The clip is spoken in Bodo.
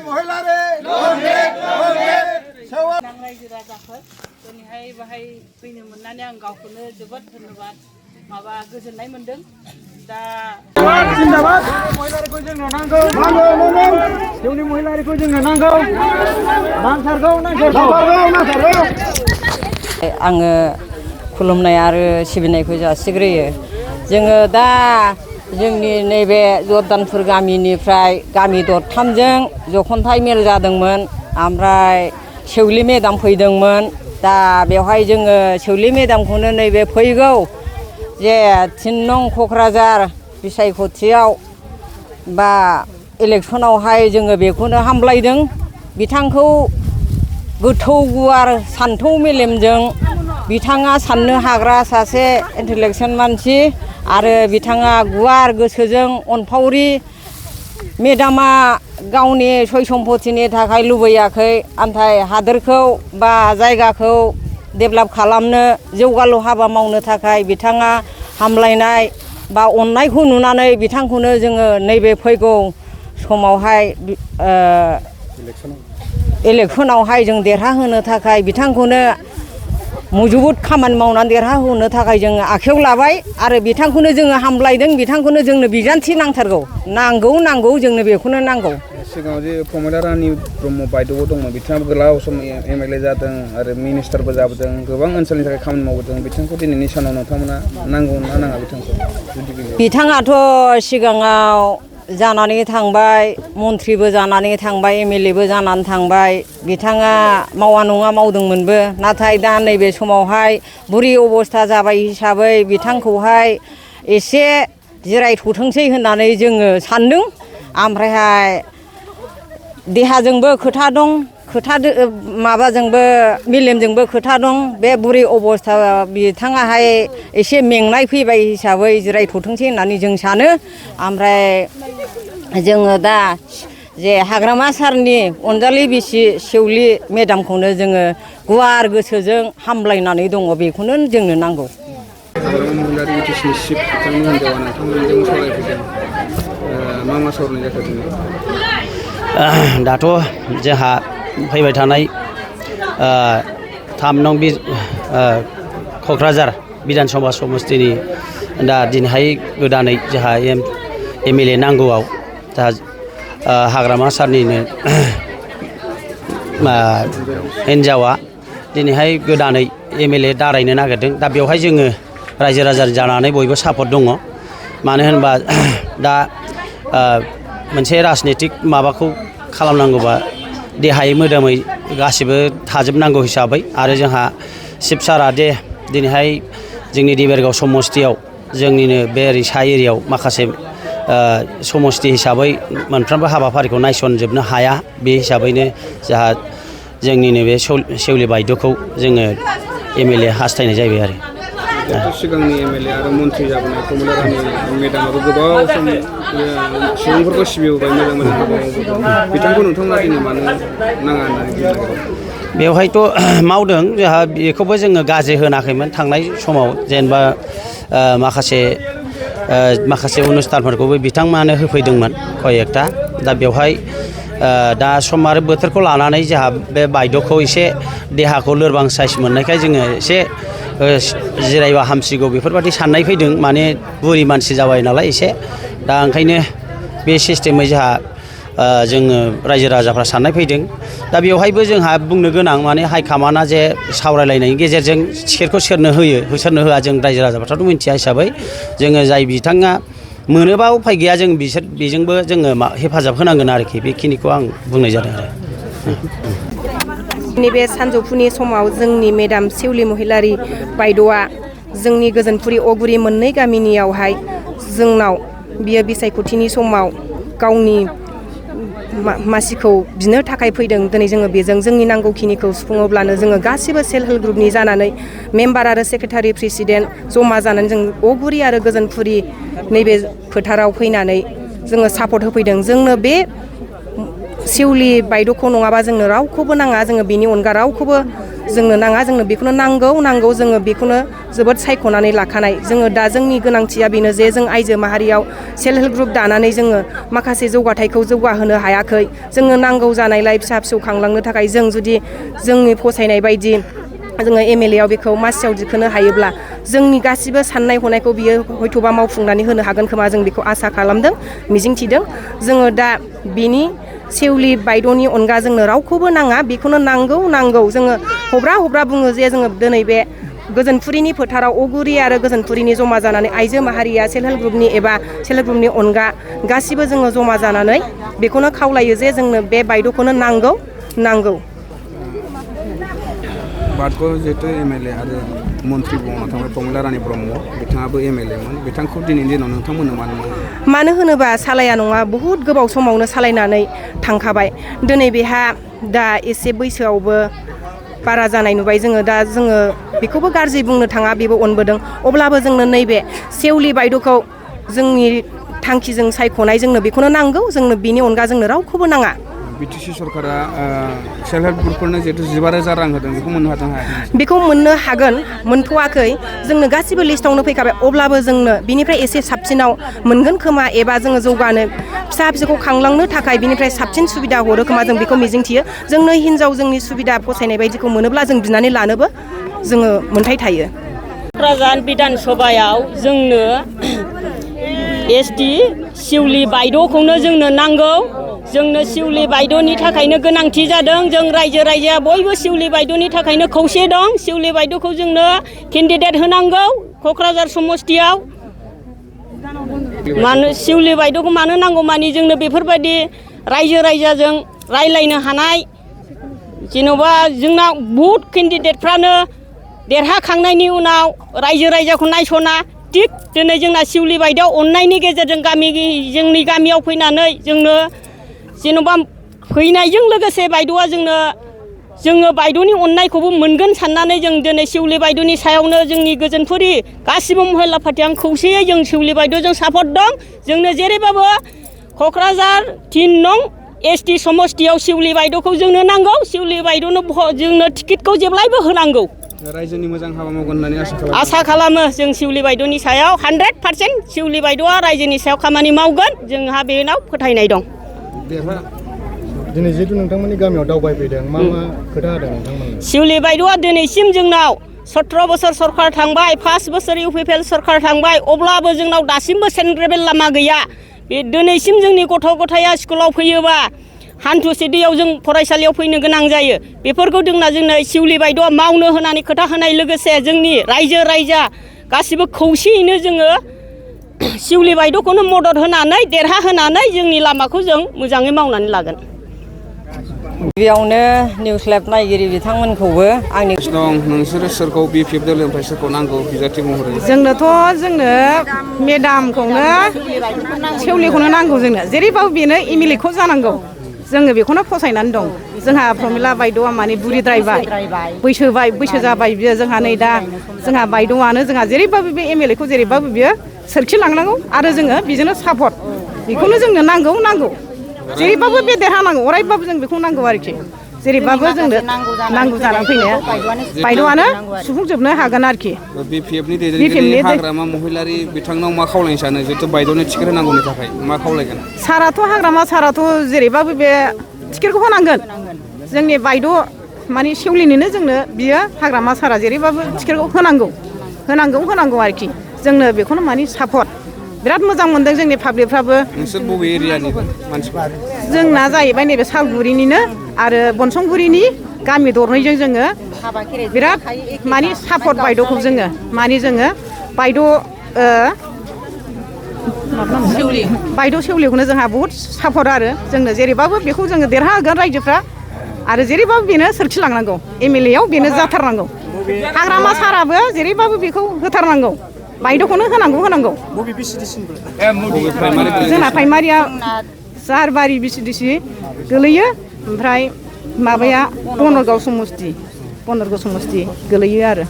रायजो राजाफोर दिनैहाय बाहाय फैनो मोननानै आं गावखौनो जोबोद धन्यबाद माबा गोजोननाय मोनदों दा जिन्दाबाद महिलारिखौ जोंनो नांगौ जोंनि महिलारिखौ जोंनो नांगौ नांथारगौ आङो खुलुमनाय आरो सिबिनायखौ जासिग्रोयो जोङो दा जोंनि नैबे जर्दानपुर गामिनिफ्राय गामि दरथामजों जखनथाइ मेल जादोंमोन ओमफ्राय सेवलि मेदाम फैदोंमोन दा बेवहाय जोङो सेवलि मेदामखौनो नैबे फैगौ जे 3 नं क'क्राझार बिसायख'थियाव बा इलेक्सनावहाय जोङो बेखौनो हामलायदों बिथांखौ गोथौ गुवार सान्थौ मेलेमजों बिथाङा साननो हाग्रा सासे इन्टेलेक्सुवेल मानसि आरो बिथाङा गुवार गोसोजों अनफावरि मेदामा गावनि सय सम्पतिनि थाखाय लुबैयाखै नाथाय हादोरखौ बा जायगाखौ डेभेलप खालामनो जौगालु हाबा मावनो थाखाय बिथाङा हामलायनाय बा अननायखौ नुनानै बिथांखौनो जोङो नैबे फैगौ समावहाय इलेक्सनावहाय जों देरहाहोनो थाखाय बिथांखौनो मुजुबुद खामानि मावनानै देरहाहोनो थाखाय जोङो आखायाव लाबाय आरो बिथांखौनो जोङो हामलायदों बिथांखौनो जोंनो बिजान्थि नांथारगौ नांगौ जोंनो बेखौनो नांगौ सिगाङाव जे प्रमदा रानि ब्रह्म बायद'बो दंमोन बिथाङाबो गोलाव सम एमएलए जादों आरो मिनिस्टारबो जाबोदों गोबां ओनसोलनि थाखाय खामानि मावबोदों बिथांखौ दिनैनि सानाव नोंथांमोना नांगौ ना नाङा बिथांखौ बिथाङाथ' सिगाङाव जानानै थांबाय मन्थ्रिबो जानानै थांबाय एमएलएबो जानानै थांबाय बिथाङा मावा नङा मावदोंमोनबो नाथाय दा नैबे समावहाय बुरि अबस्था जाबाय हिसाबै बिथांखौहाय एसे जिरायथ'थोंसै होननानै जोङो सानदों ओमफ्रायहाय देहाजोंबो खोथा दं माबाजोंबो मेलेमजोंबो खोथा दं बे बुरि अबस्था बिथाङाहाय एसे मेंनाय फैबाय हिसाबै जिरायथ'थोंसै होननानै जों सानो ओमफ्राय जोङो दा जे हाग्रामा सारनि अनजालि बिसि सेवलि मेदामखौनो जोङो गुवार गोसोजों हामलायनानै दङ बेखौनो जोंनो नांगौ मा सावरायनाय जाखो दिनै दाथ' जोंहा फैबाय थानाय 3 नं क'क्राझार बिधान सभा समस्तिनि दा दिनैहाय गोदानै जोंहा एमएलए नांगौआव दा हाग्रामा सारनिनो हिन्जावा दिनैहाय गोदानै एमएलए दारायनो नागिरदों दा बेवहाय जोङो रायजो राजा जानानै बयबो सापर्ट दङ मानो होनबा दा मोनसे राजनितिक माबाखौ खालामनांगौबा देहायै मोदोमै गासिबो थाजोबनांगौ हिसाबै आरो जोंहा शिब सारा दे दिनैहाय जोंनि देबोरगाव समस्तियाव जोंनिनो बे रिसा एरियायाव माखासे समस्ति हिसाबै मोनफ्रोमबो हाबाफारिखौ नायसनजोबनो हाया बे हिसाबैनो जोंहा जोंनिनो बे सेवलि बायद'खौ जोङो एमएलए हास्थायनाय जाबाय आरो सिगांनि एमएलए आरो मन्थ्रि जाबोनाय प्रमदा रानि मेदामाबो गोबाव सम सुबुंफोरखौ सिबिबोबाय मोजां हाबा मावबोदों बिथांखौ नोंथांमोना दिनै मानो नाङा होननानै बुंनो बेवहायथ' मावदों जोंहा बेखौबो जोङो गाज्रि होनाखैमोन थांनाय समाव जेनेबा माखासे अनुस्थानफोरखौबो बिथांमोनानो होफैदोंमोन कयेकथा दा बेवहाय दा सम आरो बोथोरखौ लानानै जोंहा बे बायद'खौ एसे देहाखौ लोरबां साइस मोननायखाय जोङो एसे जिरायबा हामसिगौ बेफोरबायदि साननाय फैदों माने बुरि मानसि जाबाय नालाय एसे दा ओंखायनो बे सिस्टेमै जोंहा जोङो रायजो राजाफ्रा साननाय फैदों दा बेवहायबो जोंहा बुंनो गोनां माने हाइकामान्डआ जे सावरायलायनायनि गेजेरजों टिकेटखौ सोरनो होयो सोरनो होआ जों रायजो राजाफ्राथ' मिन्थिया हिसाबै जोङो जाय बिथाङा मोनोबा उफाय गैया जों बेजोंबो जोङो हेफाजाब होनांगोन आरोखि बेखिनिखौ आं बुंनाय जादों आरो नैबे सानजौफुनि समाव जोंनि मेदाम सेवलि महिलारि बायद'आ जोंनि गोजोनपुरि अगुरि मोननै गामिनियावहाय जोंनाव बियो बिसायख'थिनि समाव गावनि मासिखौ बिनो थाखाय फैदों दिनै जोङो बेजों जोंनि नांगौखिनिखौ सुफुङोब्लानो जोङो गासिबो सेल्फ हेल्प ग्रुपनि जानानै मेम्बार आरो सेक्रेटारि प्रेसिडेन्ट जमा जानानै जों अगुरि आरो गोजोनपुरि नैबे फोथाराव फैनानै जोङो सापर्ट होफैदों जोंनो बे सेवलि बायद'खौ नङाबा जोंनो रावखौबो नाङा जोङो बेनि अनगा रावखौबो जोंनो नाङा जोंनो बेखौनो नांगौ जोङो बेखौनो जोबोद सायख'नानै लाखानाय जोङो दा जोंनि गोनांथिया बेनो जे जों आइजो माहारियाव सेल्फ हेल्प ग्रुप दानानै जोङो माखासे जौगाथायखौ जौगाहोनो हायाखै जोङो नांगौ जानायलाय फिसा फिसौ खांलांनो थाखाय जों जुदि जोंनि फसायनाय बायदि जोङो MLA आव बेखौ मासियाव दिखोनो हायोब्ला जोंनि गासिबो साननाय हनायखौ बियो हयथ'बा मावफुंनानै होनो हागोन खोमा जों बेखौ आसा खालामदों मिजिंथिदों जोङो दा बिनि सेउलि बायद'नि अनगा जोंनो रावखौबो नाङा बेखौनो नांगौ जोङो हब्रा बुङो जे जोङो दिनै बे गोजोनफुरिनि फोथाराव अगुरि आरो गोजोनफुरिनि जमा जानानै आइजो माहारिया सेल्फ हेल्प ग्रुपनि एबा सेल्फ हेल्प ग्रुपनि अनगा गासिबो जोङो जमा जानानै बेखौनो खावलायो जे जोंनो बे बायद'खौनो नांगौ बादखौ जिहेतु MLA आरो मन्त्रि बुंनो थाङोब्ला प्रमिला रानी ब्रह्म बिथाङाबो MLA मोन बिथांखौ दिनैनि दिनाव नोंथांमोननो मानो होनोबा सालाया नङा बहुद गोबाव समावनो सालायनानै थांखाबाय दिनै बेहा दा एसे बैसोआवबो बारा जानाय नुबाय जोङो बेखौबो गाज्रि बुंनो थाङा बेबो अनबोदों अब्लाबो जोंनो नैबे सेउलि बायद'खौ जोंनि थांखिजों सायख'नाय जोंनो बेखौनो नांगौ जोंनो बेनि अनगा जोंनो रावखौबो नाङा BTC सरकारा सेल्फ हेल्प ग्रुपफोरनो जिहेतु 15,000 रां होदों बेखौ मोननो हादों बेखौ मोननो हागोन मोनथ'वाखै जोंनो गासिबो लिस्टावनो फैखाबाय अब्लाबो जोंनो बिनिफ्राय एसे साबसिनाव मोनगोन खोमा एबा जोङो जौगानो फिसा फिसौखौ खांलांनो थाखाय बिनिफ्राय साबसिन सुबिदा हरो खोमा जों बेखौ मिजिंथियो जोंनो हिनजाव जोंनि सुबिदा फसायनाय बायदिखौ मोनोब्ला जों बिनानै लानोबो जोङो मोन्थाय थायो क'क्राझार बिधान सभायाव जोंनो ST सेउलि बायद'खौनो जोंनो नांगौ जोंनो सेउलि बायद'नि थाखायनो गोनांथि जादों जों रायजो राजाया बयबो सेउलि बायद'नि थाखायनो खौसे दं सेउलि बायद'खौ जोंनो केन्डिडेट होनांगौ क'क्राझार समस्तियाव सेउलि बायद'खौ मानो नांगौ मानि जोंनो बेफोरबायदि रायजो राजाजों रायलायनो हानाय जेन'बा जोंना बहुद केन्डिडेटफ्रानो देरहाखांनायनि उनाव रायजो राजाखौ नायस'ना थिग दिनै जोंना सेउलि बायद'आव अननायनि गेजेरजों जोंनि गामियाव फैनानै जोंनो जेन'बा फैनायजों लोगोसे बायद'आ जोङो बायद'नि अननायखौबो मोनगोन साननानै जों दिनै सेउलि बायद'नि सायावनो जोंनि गोजोनफुरि गासिबो महिला पार्टिया खौसेयै जों सेउलि बायद'जों सापर्ट दं जोंनो जेरैबाबो क'क्राझार 3 नं ST समस्तियाव सेउलि बायद'खौ जोंनो नांगौ सेउलि बायद'नो जोंनो टिकेटखौ जेब्लायबो होनांगौ रायजोनि मोजां हाबा मावगोन होननानै आसा खालामो जों सेउलि बायद'नि सायाव 100% सेउलि बायद'आ रायजोनि सायाव खामानि मावगोन जोंहा बेनाव फोथायनाय दं दिनै जिहेतु नोंथांमोननि गामियाव दावबायफैदों मा खोथा होदों नोंथांमोननो सेउलि बायद'आ दिनैसिम जोंनाव 17 बोसोर सरकार थांबाय 5 बोसोर UPPL सरकार थांबाय अब्लाबो जोंनाव दासिमबो सेन्ट्रेल लामा गैया बे दिनैसिम जोंनि गथ' गथाया स्कुलाव फैयोबा हान्थुसे दैयाव जों फरायसालियाव फैनो गोनां जायो बेफोरखौ जोंनो सेउलि बायद'आ मावनो होनानै खोथा होनाय लोगोसे जोंनि रायजो राजा गासिबो खौसेयैनो जोङो सेउलि बायद'खौनो मदद होनानै देरहाहोनानै जोंनि लामाखौ जों मोजाङै मावनानै लागोन गिबियावनो निउस लाइभ नायगिरि बिथांमोनखौबो आंनि नोंसोरो सोरखौ BPF दोलोनिफ्राय सोरखौ नांगौ बिजाथि महरै जोंनो मेडामखौनो सेउलिखौनो नांगौ जोंनो जेरैबाबो बेनो MLA खौ जानांगौ जोङो बेखौनो फसायनानै दं जोंहा प्रमिला बायद'आ माने बुरिद्रायबाय बैसो जाबाय बियो जोंहा नै दा जोंहा बायद'आनो जोंहा जेरैबाबो बे MLA खौ जेरैबाबो बियो सोरखिलांनांगौ आरो जोङो बेजोंनो सापर्ट बेखौनो जोंनो नांगौ जेरैबाबो बे देरहानांगौ अरायबाबो जों बेखौ नांगौ आरोखि जेरैबाबो जोंनो नांगौ जानानै फैनाया बायद'आनो सुफुंजोबनो हागोन आरोखि BPFनि दैदेनगिरि हाग्रामा महिलारि बिथांनाव मा खावलायनो सानो जिहेतु बायद'नो टिकेट होनांगौनि थाखाय मा खावलायगोन हाग्रामा साराथ' जेरैबाबो बे टिकेटखौ होनांगोन जोंनि बायद' माने सेउलिनिनो जोंनो बियो हाग्रामा सारा जेरैबाबो टिकेटखौ होनांगौ आरोखि जोंनो बेखौनो माने सापर्ट बिराद मोजां मोनदों जोंनि पाब्लिकफ्राबो नोंसोर बबे एरियानि मानसिफोर जोंना जाहैबाय नैबे सालगुरिनिनो आरो बनसंगुरिनि गामि दरनैजों जोङो बिराद माने सापर्ट बायद'खौ जोङो माने जोङो बायद' सेउलिखौनो जोंहा बहुद सापर्ट आरो जोंनो जेरैबाबो बेखौ जोङो देरहाहोगोन रायजोफ्रा आरो जेरैबाबो बेनो सोरखिलांनांगौ MLA आव बेनो जाथारनांगौ हाग्रामा साराबो जेरैबाबो बेखौ होथारनांगौ बायद'खौनो होनांगौ जोंना प्राइमारिया जारबारि BCDC गोलैयो ओमफ्राय माबाया बनरगाव समस्ति गोलैयो आरो